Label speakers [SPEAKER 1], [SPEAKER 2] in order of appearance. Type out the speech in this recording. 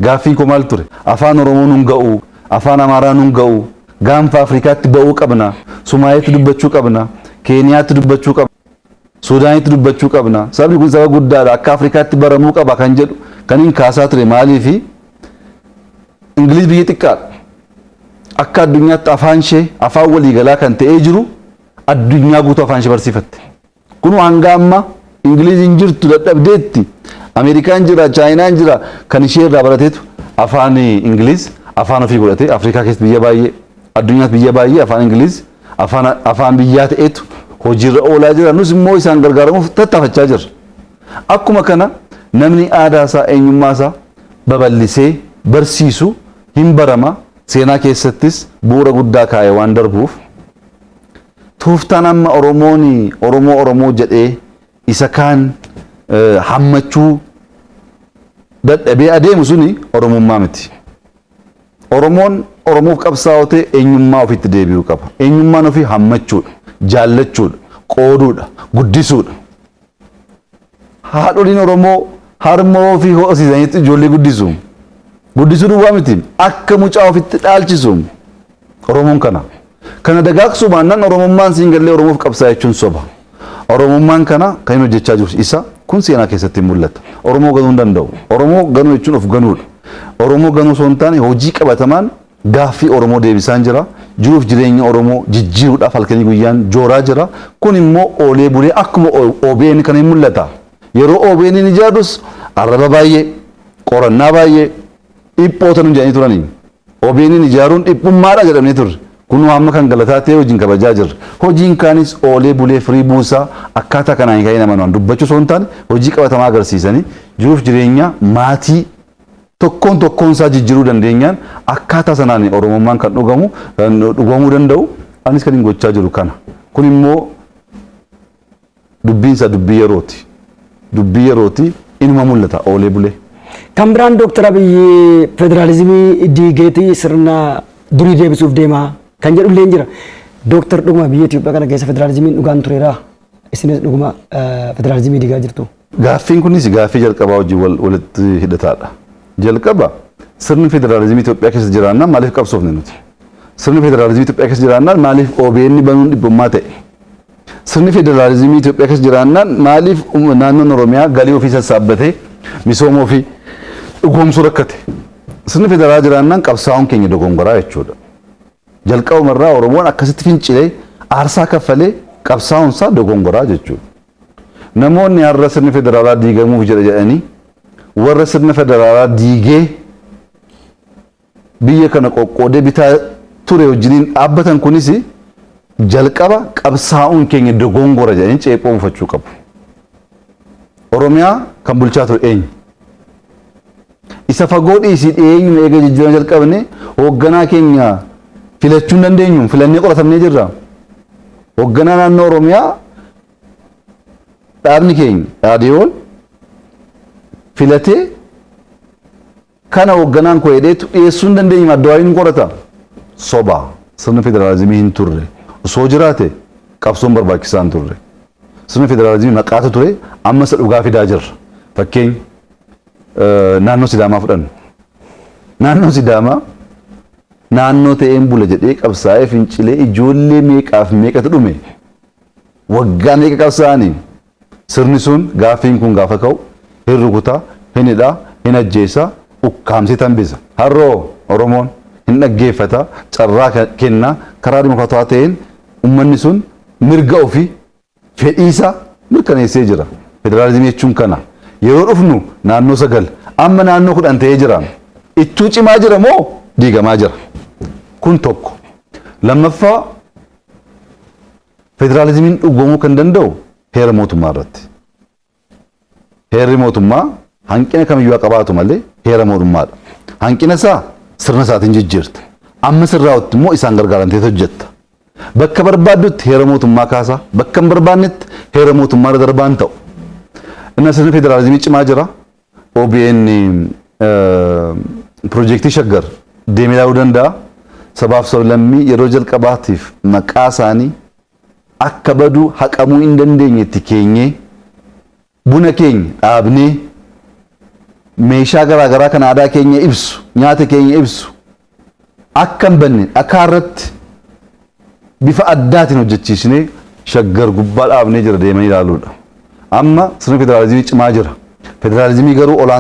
[SPEAKER 1] Gaaffiin koo maal ture? Afaan Oromoo nun ga'u, afaan Amaaraa nun ga'u, gaanfa Afrikaatti ba'uu qabna, Sumaaleetti dubbachuu qabna, Keeniyaatti dubbachuu qabna, Suudaanitti dubbachuu qabna. Sabni kun saba guddaadha, akka Afrikaatti baramuu qaba kan jedhu kan hin kaasaa ture maaliifi? Ingiliz biyya xiqqaadha. Akka addunyaatti afaan ishee afaan waliigalaa kan ta'ee jiru addunyaa guutuu afaan ishee barsiifatte. Kun hanga amma Ingiliziin jirtu dadhabdeetti. Ameerikaan jira, Chaayinaan jira kan ishee irraa barateetu afaan Ingiliz afaan ofii godhate. Afrikaa keessatti biyya baay'ee, addunyaatti biyya baay'ee afaan Ingiliz afaan biyyaa ta'etu hojiirra oolaa jira. Nus immoo isaan gargaaramuuf tattaafachaa jirra. Akkuma kana namni aadaa isaa, eenyummaa isaa babal'isee barsiisu hin barama. Seenaa keessattis bu'uura guddaa kaa'ee waan darbuuf, tooftaan amma Oromoon Oromoo Oromoo jedhee isa kaan hammachuu dadhabee adeemu suni Oromummaa miti. Oromoon Oromoof qabsaa'oo ta'e eenyummaa ofiitti deebi'uu qaba. Eenyummaan ofii hammachuudha, jaallachuudha, qooduudha, guddisuudha. Haadholiin Oromoo harma ofii ho'isiisaniitti ijoollee guddisu. Guddisuu duwwaa miti, akka mucaa ofitti dhaalchisu. Oromoon kana. Kana dagaagsuu baannaan Oromummaan siin gallee Oromoof qabsaa jechuun soba. Oromummaan kana kan inni hojjechaa jiru isa kun seenaa keessatti mul'ata. Oromoo ganuu hin danda'u. Oromoo ganuu jechuun of ganuudha. Oromoo ganuu osoo hin taane hojii qabatamaan gaaffii Oromoo deebisaan jira. Jiruuf jireenya Oromoo jijjiiruudhaaf halkanii guyyaan jooraa jira. Kun immoo oolee bulee akkuma OBN kana hin mul'ata. Yeroo OBN hin ijaarrus arraba baay'ee, qorannaa baay'ee, dhiphoota nu jedhanii turanii. OBN ijaaruun dhiphummaadha jedhamnee turre. Kunoo amma kan galataa ta'e hojiin kabajaa jirra. Hojiin kaanis oolee bulee firii buusaa akkaataa kanaan kan nama nuwan dubbachuu osoo hin taane hojii qabatamaa agarsiisanii jiruuf jireenya maatii tokkoon tokkoon isaa jijjiiruu dandeenyaan akkaataa sanaan Oromummaan kan dhugamu kan dhugamuu danda'u anis kan hin gochaa jiru kana. Kun immoo dubbiin isaa dubbii yerooti. Dubbii yerooti, inuma mul'ata oolee bulee.
[SPEAKER 2] Kan biraan Dooktar Abiyyi federaalizimii diigeetii sirna durii deebisuuf deema kan jedhu illee jira. Dooktar, dhuguma biyya Itoophiyaa kana keessa federaalizimiin dhugaan tureera? Isinis dhuguma federaalizimii diigaa jirtu?
[SPEAKER 1] Gaaffiin kunis gaaffii jalqabaa wajjin walitti hidhataadha. Jalqaba sirni federaalizimii Itoophiyaa keessa jiraannaan maaliif qabsoofne nuti? Sirni federaalizimii Itoophiyaa keessa jiraannaan maaliif OBN banuun dhibbummaa ta'e? Sirni federaalizimii Itoophiyaa keessa jiraannaan maaliif naannoon Oromiyaa galii ofii sassaabbatee misooma ofii dhugoomsuu rakkate? Sirni federaalaa jiraannaan qabsaa'uun keenya dogongoraa jechuudha. Jalqabumarraa Oromoon akkasitti fincilee aarsaa kaffalee qabsaa'uun isaa dogongoraa jechuudha. Namoonni har'a sirni federaalaa diigamuuf jedha jedhanii warra sirna federaalaa diigee biyya kana qoqqoodee bitaa ture wajjiniin dhaabbatan kunis jalqaba qabsaa'uun keenya dogongora jedhanii ceephoo buufachuu qabu. Oromiyaa kan bulchaa ture eenyu? Isa fagoo dhiisii dhiyeenyuma eega jijjiirama jalqabne hoogganaa keenya filachuu hin dandeenyu. Filannee qoratamnee jirra. Hoogganaa naannoo Oromiyaa dhaabni keenya Dhaadiyoon filatee kana hoogganaan koo jedheetu dhiyeessuu hin dandeenyu. Adda hin qorata. Soba. Sirni federaalizimii hin turre. Osoo jiraate qabsoon barbaachisaa hin turre. Sirni federaalizimii maqaatu ture, amma isa dhugaa fidaa jirra. Fakkeenya naannoo Sidaamaa fudhannu. Naannoo Sidaamaa naannoo ta'een bula jedhee qabsaa'ee fincilee ijoollee meeqaaf meeqatu dhume. Waggaa meeqa qabsaa'anii sirni sun gaaffiin kun gaafa ka'u hin rukutaa, hin hidhaa, hin ajjeesaa, ukkaamsee tambisa. Har'oo Oromoon hin dhaggeeffata, carraa kennaa, karaa dimokiraatawaa ta'een uummanni sun mirga ofii fedhiisaa mirkaneessee jira. Federaalizimii jechuun kana. Yeroo dhufnu naannoo 9, amma naannoo 10 ta'ee jira. Ittuu cimaa jira moo diigamaa jira? Kun tokko. Lammaffaa, federaalizimiin dhugoomuu kan danda'u heera mootummaa irratti. Heerri mootummaa hanqina kamiyyuu haa qabaatu malee heera mootummaadha. Hanqina isaa sirna isaatiin jijjiirta. Amma sirraa'utti immoo isaan gargaaramtee hojjetta. Bakka barbaaddutti heera mootummaa kaasaa, bakka hin barbaannetti heera mootummaa irra darbaan ta'u. Inni sirni federaalizimii cimaa jira. OBN piroojeektii Shaggar deemee ilaaluu danda'a. Sabaaf sablammii yeroo jalqabaatiif maqaa isaanii akka baduu haqamuu hin dandeenyetti keenyee buna keenya dhaabnee Meeshaa garaagaraa kan aadaa keenya ibsu, nyaata keenya ibsu akka hin banne dhakaa irratti bifa addaatiin hojjechiisnee Shaggar gubbaa dhaabnee jira, deemanii ilaaluudha. Amma sirni federaalizimii cimaa jira. Federaalizimii garuu olaan